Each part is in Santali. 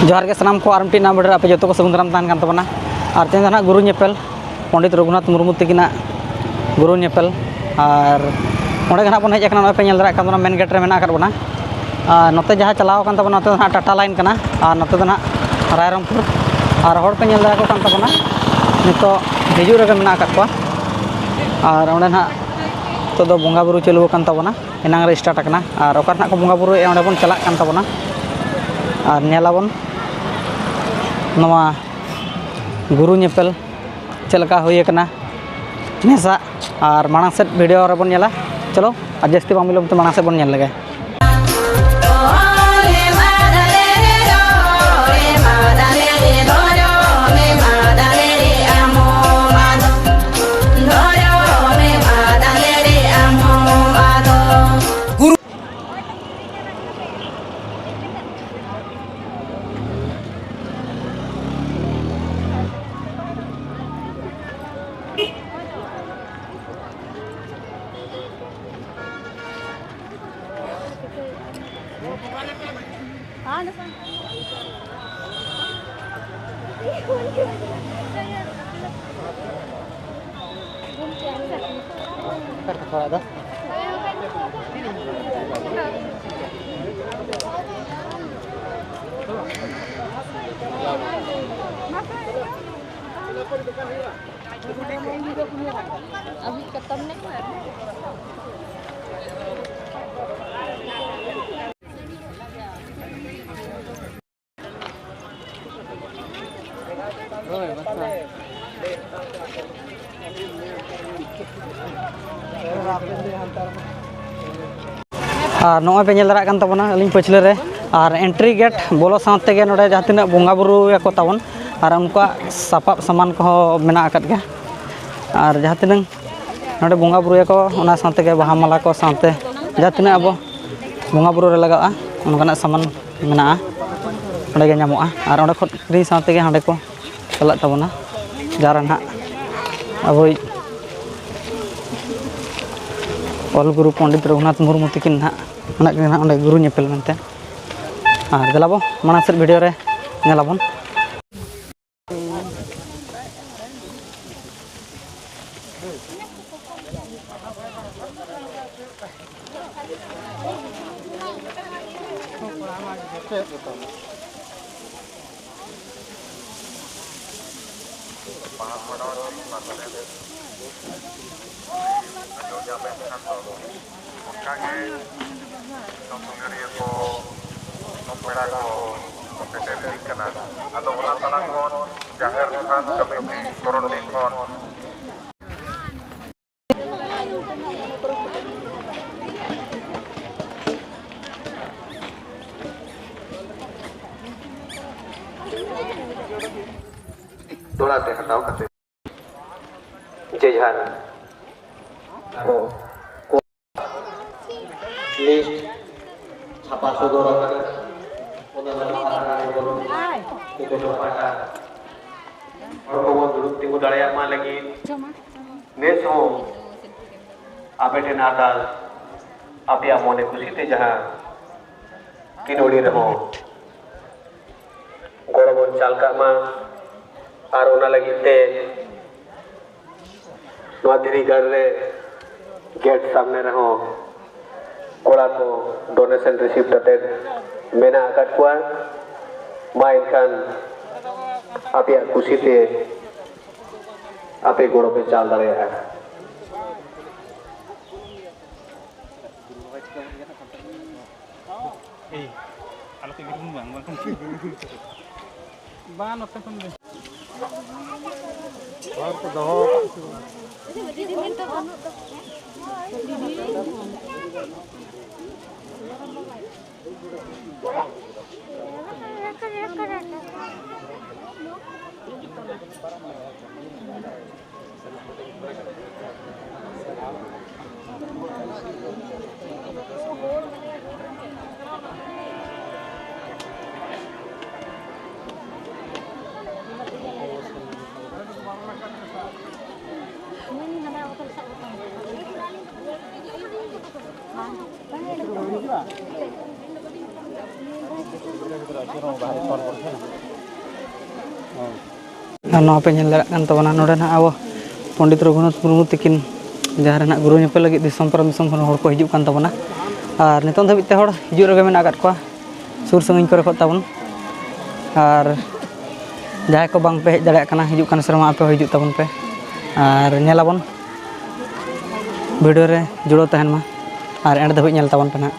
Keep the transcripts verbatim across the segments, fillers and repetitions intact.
ᱡᱚᱦᱟᱨ ᱜᱮ ᱥᱟᱱᱟᱢ ᱠᱚ, ᱟᱨ ᱢᱤᱫᱴᱤᱡ ᱱᱟᱣᱟ video ᱨᱮ ᱟᱯᱮ ᱡᱚᱛᱚ ᱠᱚ ᱥᱟᱹᱜᱩᱱ ᱫᱟᱨᱟᱢ ᱛᱟᱦᱮᱱ ᱠᱟᱱ ᱛᱟᱵᱚᱱᱟ᱾ ᱟᱨ ᱛᱮᱦᱮᱧ ᱫᱚ ᱱᱟᱦᱟᱜ ᱜᱩᱨᱩ ᱧᱮᱯᱮᱞ, ᱯᱚᱱᱰᱤᱛ ᱨᱚᱜᱷᱩᱱᱟᱛᱷ ᱢᱩᱨᱢᱩ ᱛᱟᱹᱠᱤᱱᱟᱜ ᱜᱩᱨᱩ ᱧᱮᱯᱮᱞ᱾ ᱟᱨ ᱚᱸᱰᱮ ᱜᱮ ᱱᱟᱦᱟᱜ ᱵᱚᱱ ᱦᱮᱡ ᱟᱠᱟᱱᱟ, ᱱᱚᱜᱼᱚᱭ ᱯᱮ ᱧᱮᱞ ᱫᱟᱲᱮᱭᱟᱜ ᱠᱟᱱ ᱛᱟᱵᱚᱱᱟ, main gate ᱨᱮ ᱢᱮᱱᱟᱜ ᱟᱠᱟᱫ ᱵᱚᱱᱟ᱾ ᱟᱨ ᱱᱚᱛᱮ ᱡᱟᱦᱟᱸ ᱪᱟᱞᱟᱣ ᱟᱠᱟᱱ ᱛᱟᱵᱚᱱᱟ, ᱱᱚᱛᱮ ᱫᱚ ᱱᱟᱦᱟᱜ ᱴᱟᱴᱟ line ᱠᱟᱱᱟ, ᱟᱨ ᱱᱚᱛᱮ ᱫᱚ ᱱᱟᱦᱟᱜ ᱨᱟᱭᱨᱚᱝᱯᱩᱨ᱾ ᱟᱨ ᱦᱚᱲ ᱯᱮ ᱧᱮᱞ ᱫᱟᱲᱮᱭᱟᱠᱚ ᱠᱟᱱ ᱛᱟᱵᱚᱱᱟ, ᱱᱤᱛᱚᱜ ᱦᱤᱡᱩᱜ ᱨᱮᱜᱮ ᱢᱮᱱᱟᱜ ᱟᱠᱟᱫ ᱠᱚᱣᱟ᱾ ᱟᱨ ᱚᱸᱰᱮ ᱱᱟᱦᱟᱜ ᱱᱤᱛᱚᱜ ᱫᱚ ᱵᱚᱸᱜᱟ ᱵᱩᱨᱩ ᱪᱟᱹᱞᱩ ᱟᱠᱟᱱ ᱛᱟᱵᱚᱱᱟ, ᱮᱱᱟᱝ ᱨᱮ start ᱟᱠᱟᱱᱟ᱾ ᱟᱨ ᱚᱠᱟ ᱨᱮ ᱱᱟᱦᱟᱜ ᱠᱚ ᱵᱚᱸᱜᱟ ᱵᱩᱨᱩᱭᱮᱫᱼᱟ, ᱚᱸᱰᱮ ᱵᱚᱱ ᱪᱟᱞᱟᱜ ᱠᱟᱱ ᱛᱟᱵᱚᱱᱟ᱾ ᱟᱨ ᱧᱮᱞᱟᱵᱚᱱ ᱱᱚᱣᱟ ᱜᱩᱨᱩ ᱧᱮᱯᱮᱞ ᱪᱮᱫ ᱞᱮᱠᱟ ᱦᱩᱭ ᱟᱠᱟᱱᱟ ᱱᱮᱥᱟᱜ᱾ ᱟᱨ ᱢᱟᱲᱟᱝ ᱥᱮᱫ video ᱨᱮᱵᱚᱱ ᱧᱮᱞᱟ᱾ ᱪᱚᱞᱚ, ᱟᱨ ᱡᱟᱹᱥᱛᱤ ᱵᱟᱝ ᱵᱤᱞᱚᱢ ᱛᱮ ᱢᱟᱲᱟᱝ ᱥᱮᱫ ᱵᱚᱱ ᱧᱮᱞ ᱞᱮᱜᱮ᱾ अभी खत्म नहीं हुआ है। ᱟᱨ ᱱᱚᱜᱼᱚᱭ ᱯᱮ ᱧᱮᱞ ᱫᱟᱲᱮᱭᱟᱜ ᱠᱟᱱ ᱛᱟᱵᱚᱱᱟ ᱟᱹᱞᱤᱧ ᱯᱟᱹᱪᱷᱞᱟᱹ ᱨᱮ, ᱟᱨ entry gate ᱵᱚᱞᱚ ᱥᱟᱶ ᱛᱮᱜᱮ ᱱᱚᱰᱮ ᱡᱟᱦᱟᱸ ᱛᱤᱱᱟᱹᱜ ᱵᱚᱸᱜᱟ ᱵᱩᱨᱩᱭᱟᱠᱚ ᱛᱟᱵᱚᱱ, ᱟᱨ ᱩᱱᱠᱩᱣᱟᱜ ᱥᱟᱯᱟᱵ ᱥᱟᱢᱟᱱ ᱠᱚᱦᱚᱸ ᱢᱮᱱᱟᱜ ᱟᱠᱟᱫ ᱜᱮᱭᱟ᱾ ᱟᱨ ᱡᱟᱦᱟᱸ ᱛᱤᱱᱟᱹᱜ ᱱᱚᱰᱮ ᱵᱚᱸᱜᱟ ᱵᱩᱨᱩᱭᱟᱠᱚ, ᱚᱱᱟ ᱥᱟᱶ ᱛᱮᱜᱮ ᱵᱟᱦᱟ ᱢᱟᱞᱟ ᱠᱚ ᱥᱟᱶᱛᱮ ᱡᱟᱦᱟᱸ ᱛᱤᱱᱟᱹᱜ ᱟᱵᱚ ᱵᱚᱸᱜᱟ ᱵᱩᱨᱩ ᱨᱮ ᱞᱟᱜᱟᱜᱼᱟ, ᱚᱱᱠᱟᱱᱟᱜ ᱥᱟᱢᱟᱱ ᱢᱮᱱᱟᱜᱼᱟ, ᱚᱸᱰᱮ ᱜᱮ ᱧᱟᱢᱚᱜᱼᱟ᱾ ᱟᱨ ᱚᱸᱰᱮ ᱠᱷᱚᱱ ᱠᱤᱨᱤᱧ ᱥᱟᱶ ᱛᱮᱜᱮ ᱦᱟᱸᱰᱮ ᱠᱚ ᱪᱟᱞᱟᱜ ᱛᱟᱵᱚᱱᱟ, ᱡᱟᱦᱟᱸ ᱨᱮ ᱱᱟᱦᱟᱜ ᱟᱵᱚᱭᱤᱡ ᱚᱞ ᱜᱩᱨᱩ ᱯᱚᱱᱰᱤᱛ ᱨᱚᱜᱷᱩᱱᱟᱛᱷ ᱢᱩᱨᱢᱩ ᱛᱟᱹᱠᱤᱱ ᱱᱟᱦᱟᱜ ᱢᱮᱱᱟᱜ ᱠᱤᱱᱟ ᱱᱟᱦᱟᱜ ᱚᱸᱰᱮ ᱜᱩᱨᱩ ᱧᱮᱯᱮᱞ ᱢᱮᱱᱛᱮ᱾ ᱟᱨ ᱫᱮᱞᱟ ᱵᱚ ᱢᱟᱲᱟᱝ ᱥᱮᱫ video ᱨᱮ ᱧᱮᱞᱟᱵᱚᱱ᱾ ᱚᱱᱠᱟᱜᱮ ᱥᱩᱥᱟᱹᱨᱤᱭᱟᱹ ᱠᱚ, ᱯᱮᱲᱟ ᱠᱚ ᱥᱮᱴᱮᱨ ᱤᱫᱤᱜ ᱠᱟᱱᱟ᱾ ᱟᱫᱚ ᱚᱱᱟ ᱛᱟᱞᱟ ᱠᱷᱚᱱ ᱡᱟᱦᱮᱨ ᱛᱷᱟᱱ ᱠᱚᱢᱤᱴᱤ ᱠᱚᱨᱚᱱᱰᱤ ᱠᱷᱚᱱ ᱛᱚᱲᱟ ᱛᱮ ᱦᱟᱛᱟᱣ ᱠᱟᱛᱮ᱾ ᱡᱮ ᱡᱟᱦᱟᱸ ᱠᱚ, ᱠᱚ ᱞᱤᱥᱴ ᱪᱷᱟᱯᱟ ᱥᱚᱫᱚᱨ ᱟᱠᱟᱱᱟ, ᱚᱱᱟ ᱞᱟᱦᱟ ᱨᱮ ᱵᱚᱱ ᱠᱚ ᱯᱟᱦᱴᱟ ᱦᱚᱲ ᱠᱚᱵᱚᱱ ᱫᱩᱲᱩᱵ ᱛᱤᱸᱜᱩ ᱫᱟᱲᱮᱭᱟᱜ ᱢᱟ ᱞᱟᱹᱜᱤᱫ ᱱᱮᱥ ᱦᱚᱸ ᱟᱯᱮ ᱴᱷᱮᱱ ᱟᱨᱫᱟᱥ, ᱟᱯᱮᱭᱟᱜ ᱢᱚᱱᱮ ᱠᱩᱥᱤ ᱛᱮ ᱡᱟᱦᱟᱸ ᱠᱤᱱ ᱚᱲᱤ ᱨᱮᱦᱚᱸ ᱜᱚᱲᱚ ᱵᱚᱱ ᱪᱟᱞ ᱠᱟᱜ ᱢᱟ᱾ ᱟᱨ ᱚᱱᱟ ᱞᱟᱹᱜᱤᱫ ᱛᱮ ᱱᱚᱣᱟ ᱫᱷᱤᱨᱤ ᱜᱟᱲ ᱨᱮ ᱜᱮᱴ ᱥᱟᱢᱱᱮ ᱨᱮᱦᱚᱸ ᱠᱚᱲᱟ ᱠᱚ ᱰᱳᱱᱮᱥᱚᱱ ᱨᱤᱥᱤᱵᱷ ᱠᱟᱛᱮ ᱢᱮᱱᱟᱜ ᱟᱠᱟᱫ ᱠᱚᱣᱟ᱾ ᱢᱟ ᱮᱱᱠᱷᱟᱱ ᱟᱯᱮᱭᱟᱜ ᱠᱩᱥᱤ ᱛᱮ ᱟᱯᱮ ᱜᱚᱲᱚ ᱯᱮ ᱪᱟᱞ ᱫᱟᱲᱮᱭᱟᱜᱼᱟ᱾ ᱮᱭ, ᱟᱞᱚ ᱯᱮ ᱜᱤᱰᱤ ᱵᱟᱝ, ᱵᱟᱝᱠᱷᱟᱱ ᱵᱟᱝ, ᱱᱚᱛᱮ ᱠᱷᱚᱱ ᱜᱮ᱾ ᱦᱚᱲ ᱠᱚ ᱫᱚᱦᱚ ᱟᱠᱟᱫ ᱠᱚᱣᱟ᱾ ᱟᱨ ᱱᱚᱣᱟ ᱯᱮ ᱧᱮᱞ ᱫᱟᱲᱮᱭᱟᱜ ᱠᱟᱱ ᱛᱟᱵᱚᱱᱟ, ᱱᱚᱰᱮ ᱱᱟᱦᱟᱜ ᱟᱵᱚ ᱯᱚᱱᱰᱤᱛ ᱨᱚᱜᱷᱩᱱᱟᱛᱷ ᱢᱩᱨᱢᱩ ᱛᱤᱠᱤᱱ ᱡᱟᱦᱟᱸ ᱨᱮ ᱱᱟᱦᱟᱜ ᱜᱩᱨᱩ ᱧᱮᱯᱮᱞ ᱞᱟᱹᱜᱤᱫ ᱫᱤᱥᱚᱢ ᱯᱟᱨᱚᱢ ᱫᱤᱥᱚᱢ ᱠᱷᱚᱱ ᱦᱚᱲ ᱠᱚ ᱦᱤᱡᱩᱜ ᱠᱟᱱ ᱛᱟᱵᱚᱱᱟ᱾ ᱟᱨ ᱱᱤᱛᱚᱝ ᱫᱷᱟᱹᱵᱤᱡ ᱛᱮ ᱦᱚᱲ ᱦᱤᱡᱩᱜ ᱨᱮᱜᱮ ᱢᱮᱱᱟᱜ ᱟᱠᱟᱫ ᱠᱚᱣᱟ, ᱥᱩᱨ ᱥᱟᱺᱜᱤᱧ ᱠᱚᱨᱮ ᱠᱷᱚᱱ ᱛᱟᱵᱚᱱ᱾ ᱟᱨ ᱡᱟᱦᱟᱸᱭ ᱠᱚ ᱵᱟᱝ ᱯᱮ ᱦᱮᱡ ᱫᱟᱲᱮᱭᱟᱜ ᱠᱟᱱᱟ, ᱦᱤᱡᱩᱜ ᱠᱟᱱ ᱥᱮᱨᱢᱟ ᱟᱯᱮ ᱦᱚᱸ ᱦᱤᱡᱩᱜ ᱛᱟᱵᱚᱱ ᱯᱮ᱾ ᱟᱨ ᱧᱮᱞᱟᱵᱚᱱ, ᱵᱷᱤᱰᱤᱭᱳ ᱨᱮ ᱡᱩᱲᱟᱹᱣ ᱛᱟᱦᱮᱱ ᱢᱟ ᱟᱨ ᱮᱱᱰ ᱫᱷᱟᱹᱵᱤᱡ ᱧᱮᱞ ᱛᱟᱵᱚᱱ ᱯᱮ ᱱᱟᱦᱟᱜ᱾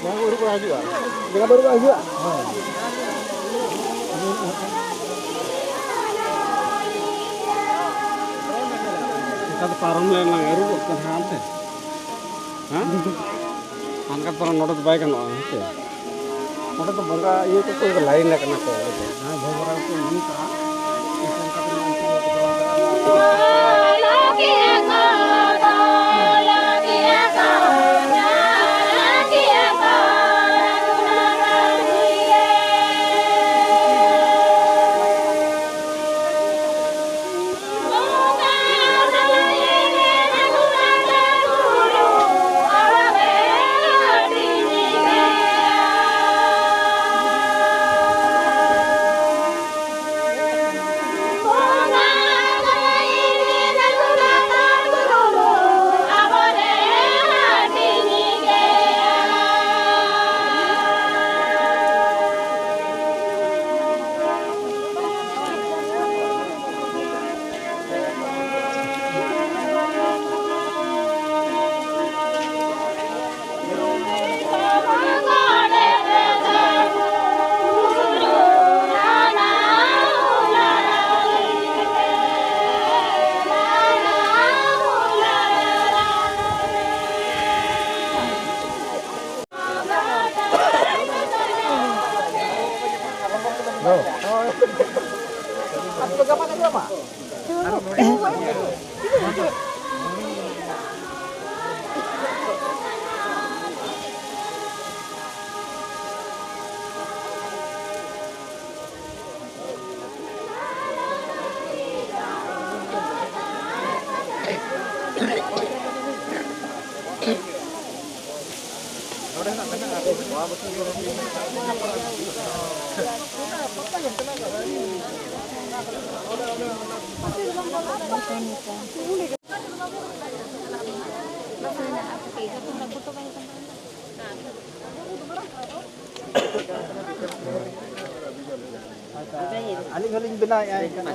ᱡᱟᱸᱜᱟ ᱵᱟᱹᱨᱩᱵ ᱦᱤᱡᱩᱜᱼᱟ᱾ ᱡᱟᱸᱜᱟ ᱵᱟᱹᱨᱩᱵ ᱦᱤᱡᱩᱜᱼᱟ᱾ ᱚᱱᱠᱟ ᱫᱚ ᱯᱟᱨᱚᱢ ᱞᱮᱱ ᱞᱟᱝ ᱟᱹᱨᱩᱵᱚᱜ ᱠᱟᱱᱟ ᱦᱟᱱᱛᱮ᱾ ᱦᱮᱸ? ᱦᱟᱱᱠᱟ ᱯᱟᱨᱚᱢ ᱱᱚᱰᱮ ᱫᱚ ᱵᱟᱭ ᱜᱟᱱᱚᱜᱼᱟ, ᱦᱮᱸ ᱥᱮ? ᱱᱚᱰᱮ ᱫᱚ ᱵᱚᱸᱜᱟ ᱤᱭᱟᱹ ᱠᱚᱠᱚ ᱞᱟᱭᱤᱱ ᱟᱠᱟᱱᱟ ᱠᱚ ᱚᱸᱰᱮ ᱫᱚ᱾ ᱡᱟᱦᱟᱸᱭ ᱵᱷᱚᱜᱽ ᱵᱟᱲᱟ ᱠᱚ ᱤᱫᱤ ᱠᱟᱜᱼᱟ, ᱩᱱᱠᱩ ᱚᱱᱠᱟ ᱛᱮ ᱩᱱᱠᱩ ᱠᱚ ᱪᱟᱞᱟᱣ ᱫᱟᱲᱮᱭᱟᱜᱼᱟ᱾ ᱟᱹᱞᱤᱧ ᱦᱚᱸᱞᱤᱧ ᱵᱮᱱᱟᱣᱮᱫᱼᱟ ᱮᱱᱠᱷᱟᱱ᱾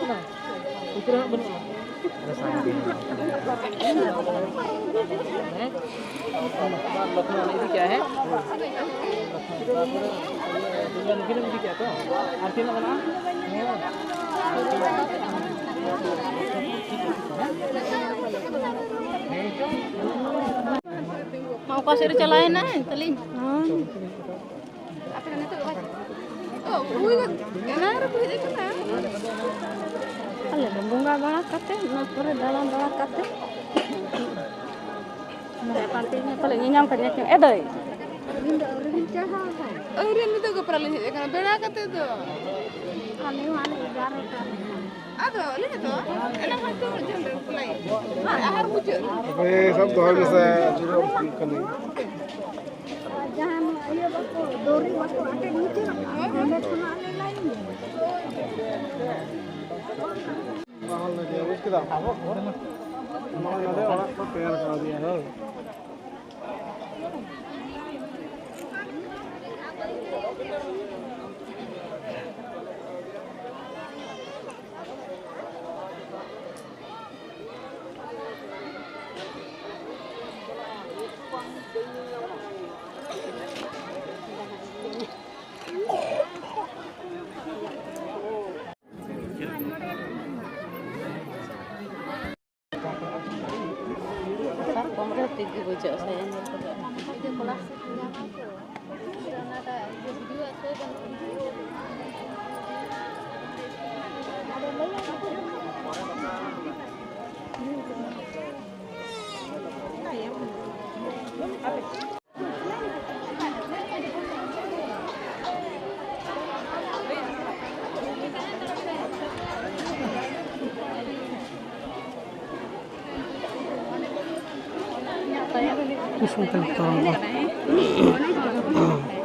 ᱩᱛᱨᱟᱹ ᱦᱟᱸᱜ ᱵᱟᱹᱱᱩᱜᱼᱟ᱾ ᱦᱮᱸ? ᱞᱚᱠᱷᱱᱚ ᱤᱫᱤ ᱠᱮᱜᱼᱟ, ᱦᱮᱸ? ᱛᱟᱨᱯᱚᱨᱮ ᱫᱩᱨᱜᱟ ᱱᱩᱠᱤᱱ ᱮᱢ ᱤᱫᱤ ᱠᱮᱜᱼᱟ ᱛᱚ? ᱟᱨ ᱛᱤᱱᱟᱹᱜ ᱢᱮᱱᱟᱜᱼᱟ? ᱢᱟ ᱚᱠᱟ ᱥᱮᱫ ᱨᱮ ᱪᱟᱞᱟᱣ ᱮᱱᱟᱭ ᱛᱟᱹᱞᱤᱧ? ᱟᱞᱮ ᱫᱚ ᱵᱚᱸᱜᱟ ᱵᱟᱲᱟ ᱠᱟᱛᱮ, ᱚᱱᱟ ᱠᱚᱨᱮ ᱫᱟᱬᱟ ᱵᱟᱲᱟ ᱠᱟᱛᱮ, ᱯᱟᱱᱛᱮ ᱯᱟᱞᱮ ᱧᱮᱧᱟᱢ ᱠᱟᱫᱤᱧᱟ ᱪᱚᱝ? ᱮ ᱫᱟᱹᱭ᱾ ᱟᱹᱣᱨᱤ, ᱱᱤᱛᱚᱜ ᱜᱮ ᱯᱟᱨᱟ ᱞᱤᱧ ᱦᱮᱡ ᱟᱠᱟᱱᱟ, ᱵᱮᱲᱟ ᱠᱟᱛᱮ ᱫᱚ᱾ ᱟᱞᱮ ᱦᱚᱸ ᱦᱟᱱᱮ ᱮᱜᱟᱨᱚᱴᱟ ᱨᱮ᱾ ᱟᱫᱚ ᱟᱹᱞᱤᱧ ᱫᱚ ᱮᱱᱟᱝ ᱠᱷᱚᱱ ᱛᱚ ᱡᱷᱟᱹᱞ ᱨᱮ ᱞᱟᱭᱤᱱ᱾ ᱟᱨ ᱟᱦᱟᱨ ᱢᱩᱪᱟᱹᱫ᱾ ᱟᱯᱮ ᱥᱟᱵ ᱫᱚᱦᱚᱭ ᱢᱮᱥᱮ, ᱡᱩᱞᱩᱜ ᱠᱟᱱᱟ᱾ ᱟᱨ ᱡᱟᱦᱟᱸ ᱱᱚᱣᱟ ᱤᱭᱟᱹ ᱵᱟᱠᱚ, ᱫᱚᱨᱤ ᱵᱟᱠᱚ ᱟᱴᱮᱫ ᱢᱩᱪᱟᱹᱫ ᱟᱠᱟᱫᱼᱟ, ᱚᱸᱰᱮ ᱠᱷᱚᱱᱟᱜ ᱞᱮ ᱞᱟᱭᱤᱱ ᱜᱮᱭᱟ᱾ ᱵᱩᱡᱽ ᱠᱮᱫᱟᱢ? ᱱᱚᱜᱼᱚᱭ ᱱᱚᱰᱮ ᱚᱲᱟᱜ ᱠᱚ ᱛᱮᱭᱟᱨ ᱠᱟᱣᱫᱮᱭᱟ, ᱦᱳᱭ᱾ ᱠᱚᱢ ᱨᱮᱦᱚᱸ ᱴᱷᱤᱠ ᱜᱮ ᱵᱩᱡᱷᱟᱹᱜᱼᱟ ᱥᱮ, ᱧᱮᱞ ᱠᱟᱛᱮ᱾ ᱩᱥᱩᱞ ᱛᱮ ᱛᱚᱨᱚᱝ ᱠᱚ᱾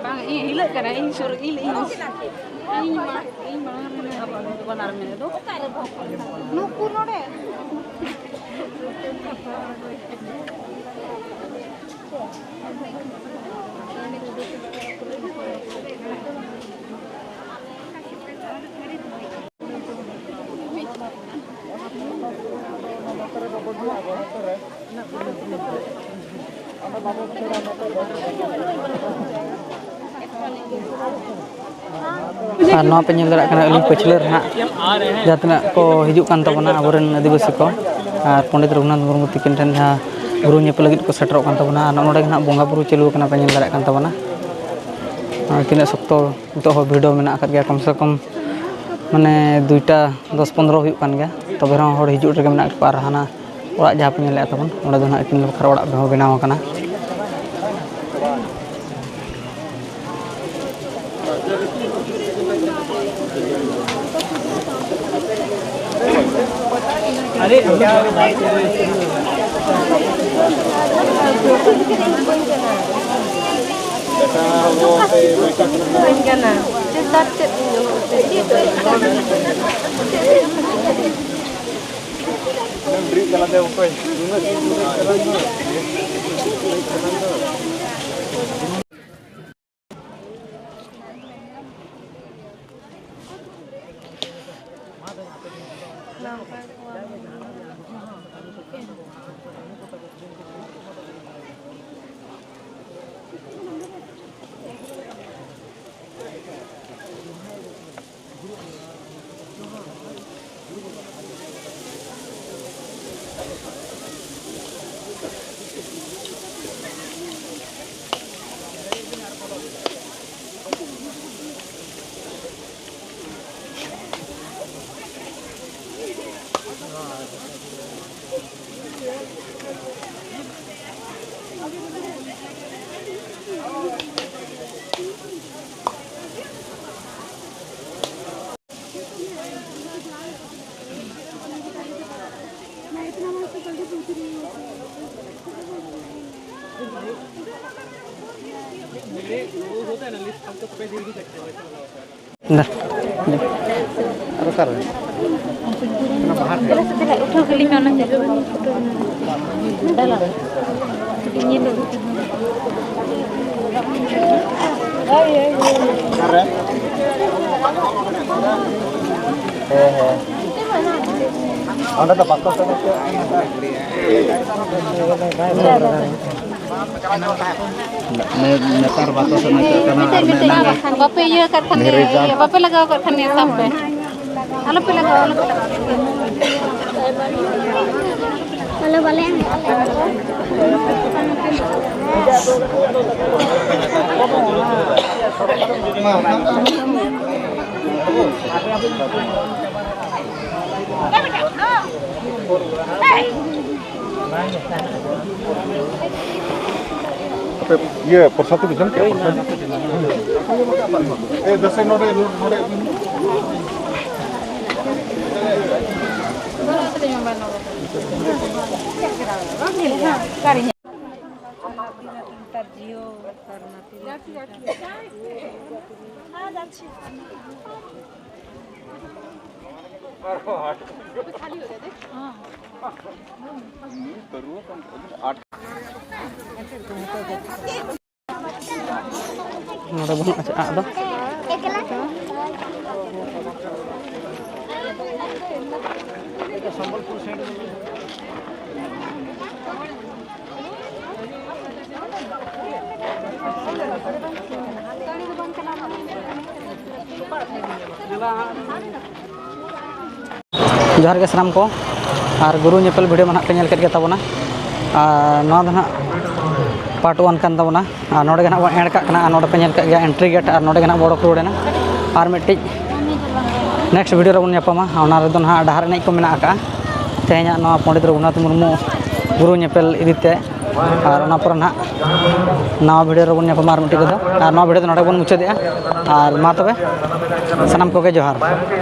ᱵᱟᱝ, ᱤᱧ ᱦᱤᱞᱟᱹᱜ ᱠᱟᱱᱟ, ᱤᱧ ᱥᱩᱨ, ᱤᱧ, ᱤᱧ, ᱤᱧ ᱢᱟ-, ᱤᱧ ᱢᱟᱲᱟᱝ ᱨᱮ ᱢᱮᱱᱟᱜᱼᱟ, ᱵᱟᱱᱟᱨ ᱢᱮᱱᱟᱜ ᱫᱚ᱾ ᱱᱩᱠᱩ ᱱᱚᱰᱮ᱾ ᱟᱨ ᱱᱚᱣᱟ ᱯᱮ ᱧᱮᱞ ᱫᱟᱲᱮᱭᱟᱜ ᱠᱟᱱᱟ, ᱟᱹᱞᱤᱧ ᱯᱟᱹᱪᱷᱞᱟᱹ ᱨᱮ ᱦᱟᱸᱜ ᱡᱟᱦᱟᱸ ᱛᱤᱱᱟᱹᱜ ᱠᱚ ᱦᱤᱡᱩᱜ ᱠᱟᱱ ᱛᱟᱵᱚᱱᱟ ᱟᱵᱚᱨᱮᱱ ᱟᱹᱫᱤᱵᱟᱹᱥᱤ ᱠᱚ, ᱟᱨ ᱯᱚᱱᱰᱤᱛ ᱨᱚᱜᱷᱩᱱᱟᱛᱷ ᱢᱩᱨᱢᱩ ᱛᱤᱠᱤᱱ ᱴᱷᱮᱱ ᱡᱟᱦᱟᱸ ᱜᱩᱨᱩ ᱧᱮᱯᱮᱞ ᱞᱟᱹᱜᱤᱫ ᱠᱚ ᱥᱮᱴᱮᱨᱚᱜ ᱠᱟᱱ ᱛᱟᱵᱚᱱᱟ, ᱟᱨ ᱱᱚᱜᱼᱚ ᱱᱚᱰᱮ ᱜᱮ ᱦᱟᱸᱜ ᱵᱚᱸᱜᱟ ᱵᱩᱨᱩ ᱪᱟᱹᱞᱩ ᱟᱠᱟᱱᱟ, ᱯᱮ ᱧᱮᱞ ᱫᱟᱲᱮᱭᱟᱜ ᱠᱟᱱ ᱛᱟᱵᱚᱱᱟ᱾ ᱟᱨ ᱛᱤᱱᱟᱹᱜ ᱥᱚᱠᱛᱚ ᱱᱤᱛᱚᱜ ᱦᱚᱸ ᱵᱷᱤᱲ ᱢᱮᱱᱟᱜ ᱟᱠᱟᱫ ᱜᱮᱭᱟ, ᱠᱚᱢ ᱥᱮ ᱠᱚᱢ ᱢᱟᱱᱮ ᱫᱩᱭᱴᱟ ᱫᱚᱥ ᱯᱚᱱᱨᱚ ᱦᱩᱭᱩᱜ ᱠᱟᱱ ᱜᱮᱭᱟ, ᱛᱚᱵᱮ ᱨᱮᱦᱚᱸ ᱦᱚᱲ ᱦᱤᱡᱩᱜ ᱨᱮᱜᱮ ᱢᱮᱱᱟᱜ ᱠᱚᱣᱟ᱾ ᱟᱨ ᱦᱟᱱᱟ ᱚᱲᱟᱜ ᱡᱟᱦᱟᱸ ᱯᱮ ᱧᱮᱞᱮᱫ ᱛᱟᱵᱚᱱ, ᱚᱸᱰᱮ ᱫᱚ ᱱᱟᱦᱟᱜ ᱟᱹᱠᱤᱱ ᱵᱟᱠᱷᱨᱟ ᱚᱲᱟᱜ ᱠᱚᱦᱚᱸ ᱵᱮᱱᱟᱣ ᱟᱠᱟᱱᱟ᱾ ᱫᱟ᱾ ᱟᱨ ᱚᱠᱟᱨᱮ? ᱚᱱᱟ ᱵᱟᱦᱟ ᱴᱷᱮᱱ᱾ ᱫᱮᱞᱟ ᱥᱮ, ᱫᱮᱞᱟ, ᱩᱴᱷᱟᱹᱣ ᱠᱟᱹᱞᱤᱧ ᱢᱮ ᱚᱱᱟ ᱪᱮᱫ ᱯᱷᱳᱴᱳ ᱢᱮᱱᱟᱜᱼᱟ᱾ ᱫᱮᱞᱟ᱾ ᱠᱟᱹᱴᱤᱡ ᱧᱮᱞ ᱟᱹᱜᱩ ᱠᱟᱜ ᱢᱮ᱾ ᱚᱠᱟᱨᱮ? ᱦᱮᱸ, ᱦᱮᱸ᱾ ᱚᱸᱰᱮ ᱫᱚ ᱵᱟᱠᱚ ᱥᱮᱱ ᱦᱚᱪᱚᱣᱟᱜ ᱠᱟᱱᱟ᱾ ᱱᱮ-, ᱱᱮᱛᱟᱨ ᱵᱟᱠᱚ ᱥᱮᱱ ᱦᱚᱪᱚᱣᱟᱜ ᱠᱟᱱᱟ ᱟᱨ ᱢᱮᱱᱟᱜ ᱜᱮ᱾ ᱵᱟᱯᱮ ᱤᱭᱟᱹ ᱠᱟᱜ ᱠᱷᱟᱱ, ᱫᱷᱤᱨᱤ ᱠᱟᱱ᱾ ᱤᱭᱟᱹ, ᱵᱟᱯᱮ ᱞᱟᱜᱟᱣ ᱠᱟᱜ ᱠᱷᱟᱱ, ᱤᱭᱟᱹ, ᱥᱟᱵ ᱯᱮ᱾ ᱟᱞᱚ ᱯᱮ ᱞᱟᱜᱟᱣᱟ, ᱟᱞᱚ ᱯᱮ ᱞᱟᱜᱟᱣᱟ᱾ ᱟᱞᱚ ᱵᱟᱞᱮ ᱮᱢ᱾ ᱤᱭᱟᱹ, ᱯᱨᱚᱥᱟᱫ ᱯᱮ ᱡᱚᱢ ᱠᱮᱫᱟ? ᱮ, ᱫᱟᱥᱮ ᱱᱚᱰᱮ, ᱱᱚᱰᱮ᱾ ᱱᱚᱰᱮ ᱵᱟᱹᱱᱩᱜᱼᱟ ᱪᱮᱫ ᱟᱜ ᱫᱚ᱾ ᱡᱚᱦᱟᱨ ᱜᱮ ᱥᱟᱱᱟᱢ ᱠᱚ, ᱟᱨ ᱜᱩᱨᱩ ᱧᱮᱯᱮᱞ video ᱢᱟ ᱱᱟᱦᱟᱜ ᱯᱮ ᱧᱮᱞ ᱠᱮᱫ ᱜᱮ ᱛᱟᱵᱚᱱᱟ, ᱟᱨ ᱱᱚᱣᱟ ᱫᱚ ᱱᱟᱦᱟᱜ part one ᱠᱟᱱ ᱛᱟᱵᱚᱱᱟ, ᱟᱨ ᱱᱚᱰᱮ ᱜᱮ ᱱᱟᱦᱟᱜ ᱵᱚᱱ end ᱠᱟᱜ ᱠᱟᱱᱟ, ᱟᱨ ᱱᱚᱰᱮ ᱯᱮ ᱧᱮᱞ ᱠᱟᱜ ᱜᱮᱭᱟ entry gate, ᱟᱨ ᱱᱚᱰᱮ ᱜᱮ ᱱᱟᱦᱟᱜ ᱵᱚᱱ ᱚᱰᱚᱠ ᱨᱩᱣᱟᱹᱲ ᱮᱱᱟ᱾ ᱟᱨ ᱢᱤᱫᱴᱤᱡ next video ᱨᱮᱵᱚᱱ ᱧᱟᱯᱟᱢᱟ, ᱚᱱᱟ ᱨᱮᱫᱚ ᱱᱟᱦᱟᱜ ᱰᱟᱦᱟᱨ ᱮᱱᱮᱡ ᱠᱚ ᱢᱮᱱᱟᱜ ᱟᱠᱟᱜᱼᱟ ᱛᱮᱦᱮᱧᱟᱜ ᱱᱚᱣᱟ ᱯᱚᱱᱰᱤᱛ ᱨᱚᱜᱷᱩᱱᱟᱛᱷ ᱢᱩᱨᱢᱩ ᱜᱩᱨᱩ ᱧᱮᱯᱮᱞ ᱤᱫᱤ ᱛᱮ, ᱟᱨ ᱚᱱᱟ ᱯᱚᱨᱮ ᱱᱟᱦᱟᱜ ᱱᱟᱣᱟ video ᱨᱮᱵᱚᱱ ᱧᱟᱯᱟᱢᱟ ᱟᱨ ᱢᱤᱫᱴᱤᱡ ᱨᱮᱫᱚ, ᱟᱨ ᱱᱚᱣᱟ video ᱫᱚ ᱱᱚᱰᱮ ᱵᱚᱱ ᱢᱩᱪᱟᱹᱫᱮᱜᱼᱟ, ᱟᱨ ᱢᱟ ᱛᱚᱵᱮ ᱥᱟᱱᱟᱢ ᱠᱚᱜᱮ ᱡᱚᱦᱟᱨ᱾